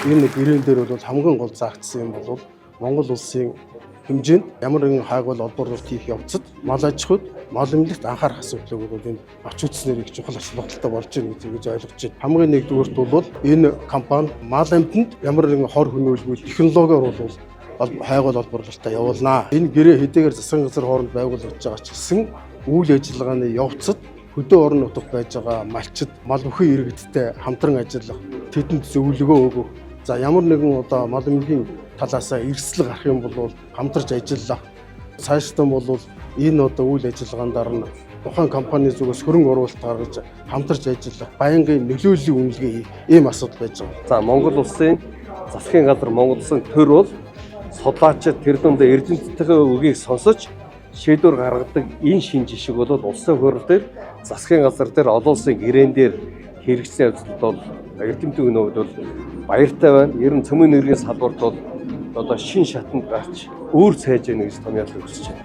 Энэ гэрээн дээр бол хамгийн гол заагдсан юм бол Монгол улсын хэмжээнд ямар нэгэн хайгуул олборлолт хийх явцад мал аж ахуйд, мал эмнэлэгт анхаарах асуудлыг бол энэ ач үзснээр их чухал асуудалтай болж байна гэж ойлгож байна. Хамгийн нэгдүгüрт бол энэ компани мал амьтанд ямар нэгэн хор хөнөөлгүй технологиор бол хайгуул олборлолтоо явуулнаа. Энэ гэрээ хэдийгээр засгийн газар хооронд байгуулагдаж байгаа ч гэсэн үйл ажиллагааны явцад хөдөө орон нутагт байж байгаа малчид, мал бүхий иргэдтэй хамтран ажиллах, тэдэнд зөвлөгөө өгөх. За, ямар нэгэн одоо мал эмнэлгийн талаасаа эрсдэл гарах юм бол хамтарч ажиллах. Цаашдаа бол энэ одоо үйл ажиллагаанд нь тухайн компани зүгээс хөрөнгө оруулалт гаргаж хамтарч ажиллах, байнгын нөлөөллийн үнэлгээ ийм асуудал байж байгаа. За, Монгол улсын засгийн газар, Монгол улсын төр бол судлаачид, тэр дундаа эрдэмтдийн үгийг сонсож шийдвэр гаргадаг энэ шинэ жишг бол улсын хурал дээр, засгийн газар дээр, олон улсын гэрээн дээр хэрэгжсэн явцад бол эрдэмтдийн хувьд бол баяртай байна. Ер нь цөмийн нэргийн салбарт бол одоо шинэ шатанд гарч өөр цайж яах гэж томьёолох хүсэж байна.